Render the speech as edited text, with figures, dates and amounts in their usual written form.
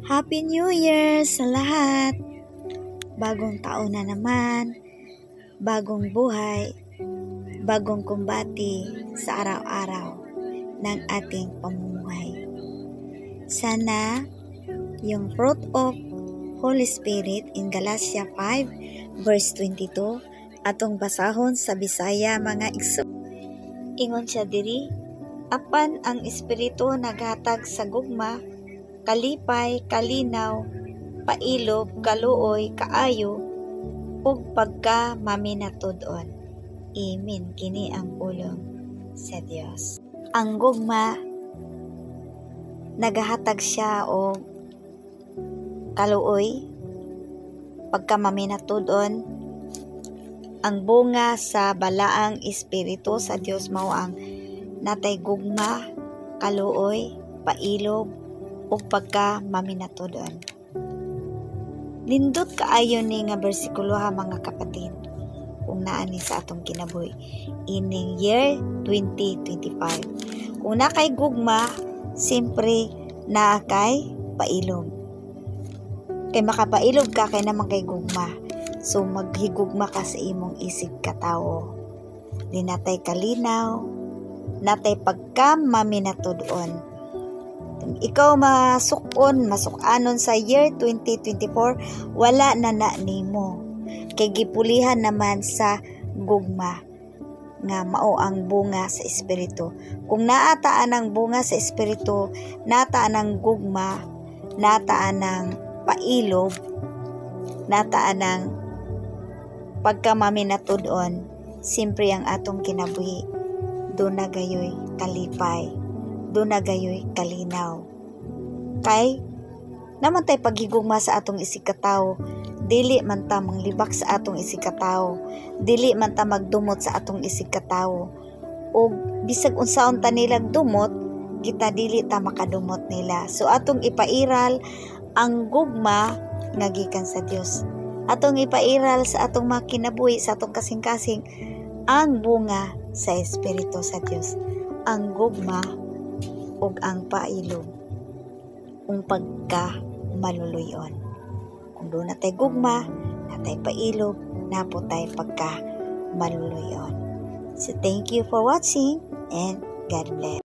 Happy New Year sa lahat! Bagong taon na naman, bagong buhay, bagong kumbati sa araw-araw ng ating pamumuhay. Sana yung fruit of Holy Spirit in Galatia 5 verse 22 atong basahon sa Bisaya, mga igsoon. Ingon siya diri, apan ang Espiritu naghatag sa gugma, kalipay, kalinaw, pailob, kaluoy, kaayo, ug pagka maminatud-on. Amen. Kini ang pulong sa Dios. Ang gugma, nagahatag siya og kaluoy, pagka maminatud-on. Ang bunga sa balaang espiritu sa Dios mao ang natay gugma, kaluoy, pailob, ug pagka maminatud-on. Nindot kaayo ni nga bersikulo ha, mga kapatid, kung naa ni sa atong kinabuhi ining year 2025. Kung naa kay gugma, siyempre naa kay pailob. Kay makapailob ka kay naa man kay gugma. So maghigugma ka sa imong isig katawo. Di natay kalinaw, natay pagka maminatud-on. Kung ikaw masukon, masukanon sa year 2024, wala na na nimo. Kay gipulihan naman sa gugma nga mao ang bunga sa espiritu. Kung naataan ang bunga sa espiritu, nataan ang gugma, nataan ang pailob, nataan ang pagkamaminatud-on, siyempre ang atong kinabuhi, duna gayoy kalipay, duna gayoy kalinaw. Kay naa man tay paghigugma sa atong isig katawo, dili man ta manglibak sa atong isig katawo, dili man ta magdumot sa atong isig katawo. Ug bisag unsaon ta nilag dumot, kita dili ta makadumot nila. So atong ipairal ang gugma nga gikan sa Dios. Atong ipairal sa atong mga kinabuhi, sa atong kasing-kasing, ang bunga sa Espiritu sa Dios, ang gugma ug ang pailob ug pagka maluluyon. Kung duna tay gugma, natay pailob, naa po tay pagka maluluyon. So thank you for watching and God bless.